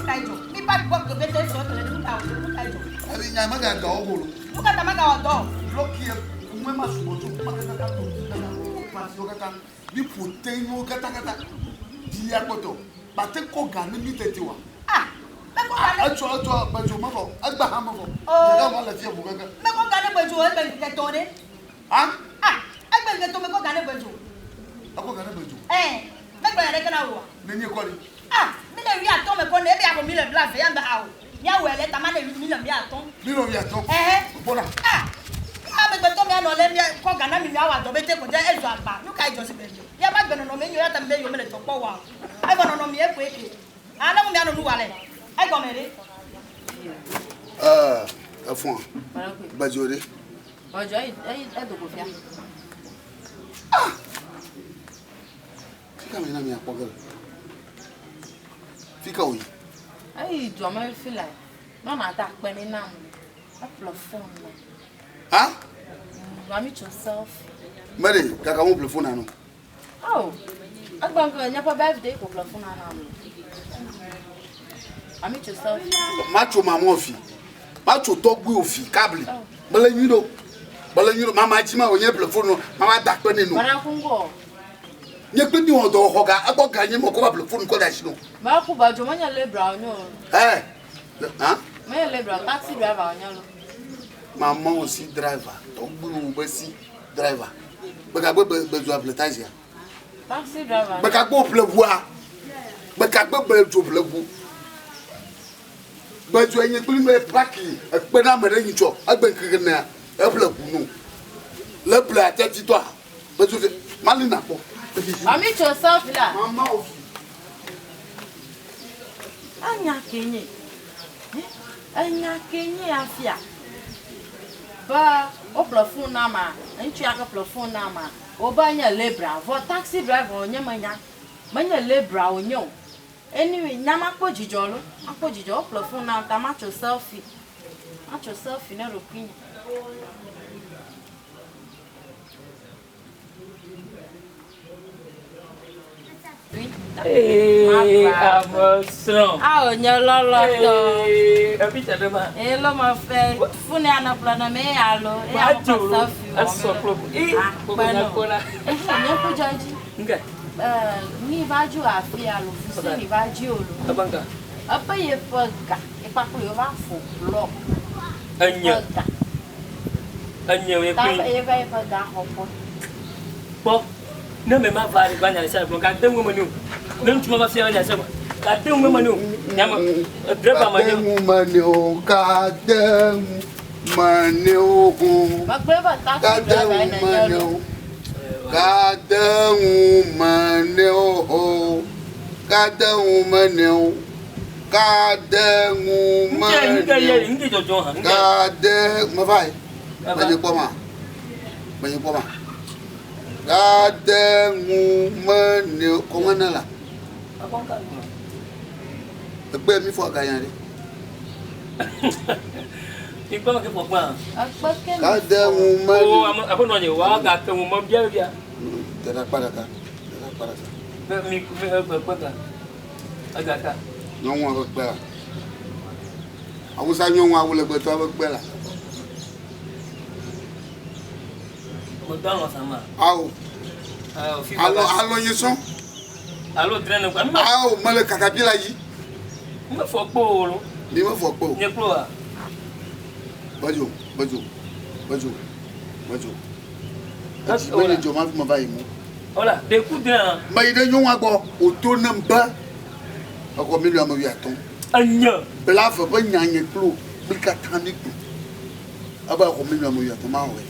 Nu kae dzɔ? Mi ba gbɔ ke bete sɔ tele nu ka nu kae dzɔ? Ebi nya mega dɔ wo bolo. Nu ka ta mega wɔ dɔ? Lɔki ŋue ma sugbɔ tso kuma kata to kata ma siwo kata mi ƒo te nuwo kata kata dzi akpɔtɔ bate kɔ ga ne mi tete wa. Ah, mekɔ ga ne. Etsɔ etsɔ gbedzo mevɔ egba hã mevɔ. Oh. Ɖeka va le fia ʋu keke. Mekɔ ga ne gbedzo egbe ŋkeke tɔn ɖe. Ah? Ah, egbe ŋkeke tɔn mekɔ ga ne gbedzo. Ekɔ ga ne gbedzo. Eh, megblɔ nya ɖeke na wò oa? Ne nye kɔ ɖi. Ah, mi le wuiatɔ̃ mekɔ ne ebe axɔ mi le blaeve ya ŋgbe ao. Míawɔe le ta ma ne mi le wuiatɔ̃. Mi le wuiatɔ̃. Ɛhɛ. Gbɔna. Ah, mía amegbetɔ míanɔ le mía kɔ ga na mi míawɔ dɔ be te ko dze ezu agba. Nu kae dzɔ si gbe? Míaƒe agbenɔnɔ menyo ya ta mi be yewo mele dɔ kpɔ wɔa o. Evɔ nɔnɔ mi ekoe ke. Ale wo míanɔ nu wɔa le egɔme ɖe. Ɛɛ, efɔa. Gbedzo ɖe. Gbedzo eyi eyi edo go fia. Ah! Fika mi na mi akpɔ ge le? Fika wòyi? Eyi dua me fi la, nɔna da akpe ne nam. Eƒle fon na. Ha? Mami tso selfie. Mele kaka mo ƒle fon na no. Oh, egbe ŋke nye ƒe birthday ko ƒle fon na nam. Mami tso selfie. Matso mamɔ fi. Matso tɔgbi ofi kabli. Mele nyui ɖo. Mele nyui ɖo. Mama dzi ma wònye ƒle fon no. Mama da akpe ne no. Mana kungo. Nye kple mi wɔ dɔ xɔ ga egbɔ ga nye mɔ kɔ va ƒle fon kɔ da asi no. Maku ba dzo menye lebra wònye o. Ɛ ha? Menye lebra o, taxi driver wònye lo. Mama wò si driver, tɔgbi wò be si driver. Gbekagbe be be dzo ƒle taxia. Taxi driver. Gbekagbe wò ƒle ʋua. Gbekagbe be dzo ƒle ʋu. Be dzo enye kple me paki ekpe na ame ɖe nyitsɔ egbe ŋkeke nea eƒle ʋu no. Le ble ateti tɔa. Be dzo mali na kpɔ. Mami tso selfie la. Mama wò fi. Enya ke nye. Enya ke nye afia. Be woƒle fon na ma, ŋutsu ya ke ƒle fon na ma, wobe nye lebra. Vɔ taxi driver wònye menya. Menye lebra wònye o. Anyway, nya makpɔ dzidzɔ lo. Makpɔ dzidzɔ. Woƒle fon nam ta matso selfie. Matso selfie ne ɖokuinye. Ee, ame srɔ̃. Ao nye lɔlɔtɔ. Ee, efi tse ɖe ma. Ee, lo me fe fune ya ne ƒle ne me ya lo. Eya me ƒe selfie wɔ Esɔ kple bu. Ee, Akpe nɔ. kpɔ la. Nye ku dzɔ dzi. Ŋke. Ee, mi va dzo afi ya lo, fusi mi va dzi o lo. Ebe ŋka. Ebe ye ƒe ga, ye kpakple ye va fo blɔ. Enye. Ƒe ga. Enye ye Ta kple. ye va ye ƒe ga xɔ kpɔ. Kpɔ. Ne me ma va ɖe va nya ɖe sia gblɔ gade ŋu me ne o. Ne ŋutsu ma va fia va nya sia gblɔ gade ŋu me ne o. Nyame driver me Kade ne o. ŋu me ne o, kade ŋu me ne o. Megblɔe be taxi Kade driver ŋu ye me nenye ne lo. o. Kade ŋu me ne o. Kade ŋu me ne o. Kade ŋu me Ŋke ŋke ne ye o. ŋke dzɔdzɔ hã. Ŋke. Kade meva yi. Menye kpɔ ma. Menye kpɔ ma. Kade ŋu me ne o. Kɔmɔ ne la. Egbe mi fɔ aga nya ɖe. Ikpɔ me ke fɔ gbã. Ekpe ke mi Kade fɔ. ŋu me ne O o. ame aƒenɔ nye wa gake ŋu me bia bia. Te ɖe akpa ɖeka. Te ɖe akpa ɖeka. Be mi mi egbe kpe ka. Ega ka. Nyɔnua ƒe kpe la. Awusa nyɔnua awu le gbetɔa ƒe kpe la. Mo dɔ alɔ sama. Awo. Awo fi Alɔ alɔ nye sɔn. Alo drɛ ne kpa. Awo mele katapila yi. Me fɔ kpo o lo. Mi me fɔ kpo o. Nye kplo wa. Bedzo bedzo bedzo bedzo. Edzi be nye dzɔ ma fi me va yi mo. Wala ɖeku drɛ. Me yi ɖe nyɔnua gbɔ wòto nem be exɔ miliɔn ame wuiatɔ̃. Enye. Blave ƒe nya nye kplo kpli katã mi kplo. Ebe exɔ miliɔn ame wuiatɔ̃ ma wɔe.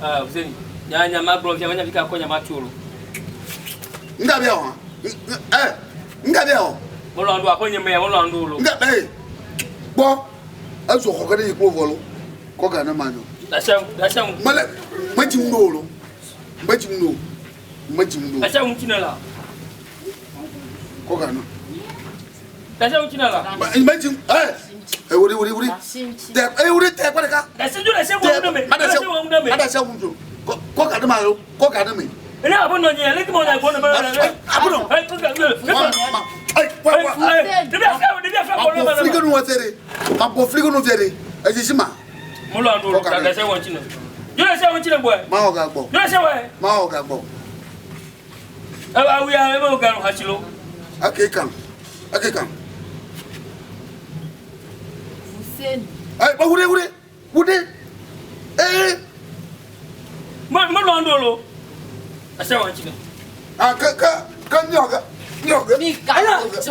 Ah, Fuseni, nya nya ma gblɔ fia menya fi ka kɔ nya ma tso lo. Nga bia o. Eh, nga bia o. Mo lɔ ŋdu aƒe nye me ya mo lɔ ŋdu lo. Nga eh. Gbɔ. Ezo xɔ ke ɖe yi kplo vɔ lo. Kɔ ga ne ma nyo. Dase dase ŋu. Mele medzi ŋu ɖo lo. Medzi ŋu ɖo. Medzi ŋu ɖo. Dase ŋu tsi ne la. Kɔ ga ne. Dase ŋu tsi ne la. Medzi ŋu eh. Eh wuri wuri wuri. Tɛ eh wuri tɛ kpɔ ɖeka. Dase dzo dase ŋu ɖe me. Dase ŋu ɖe me. Dase ŋu dzo. Kɔ kɔ ga ne ma lo. Kɔ ga ne me. Ene aƒe nɔ nye leke mo nya gbɔ ne me. Aƒenɔ. Eh, Ma ma. Mabɔ fligo nu wɔte ɖe. Mabɔ fligo nu fie ɖe. Edzisi ma. Molo ando lo gaga se wɔn tsinɛ. Jole se wɔn tsinɛ bɔɛ. Ma wɔ ga gbɔ. Jole se wɔɛ. Ma wɔ ga gbɔ. Ɛ awu ya ebe ga no hatsi lo. Ake kan. Ake kan. Fuseni. Ɛ ba wude wude wude. Ee. Molo ando lo. Ase wɔn tsinɛ. Ah ka ka ka nyɔ ga nyɔ ga. Mi ga wo.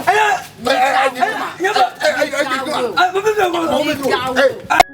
Aya. Ɛ ɛ ɛ Aya. ɛ ɛ ɛ Ah, ɛ.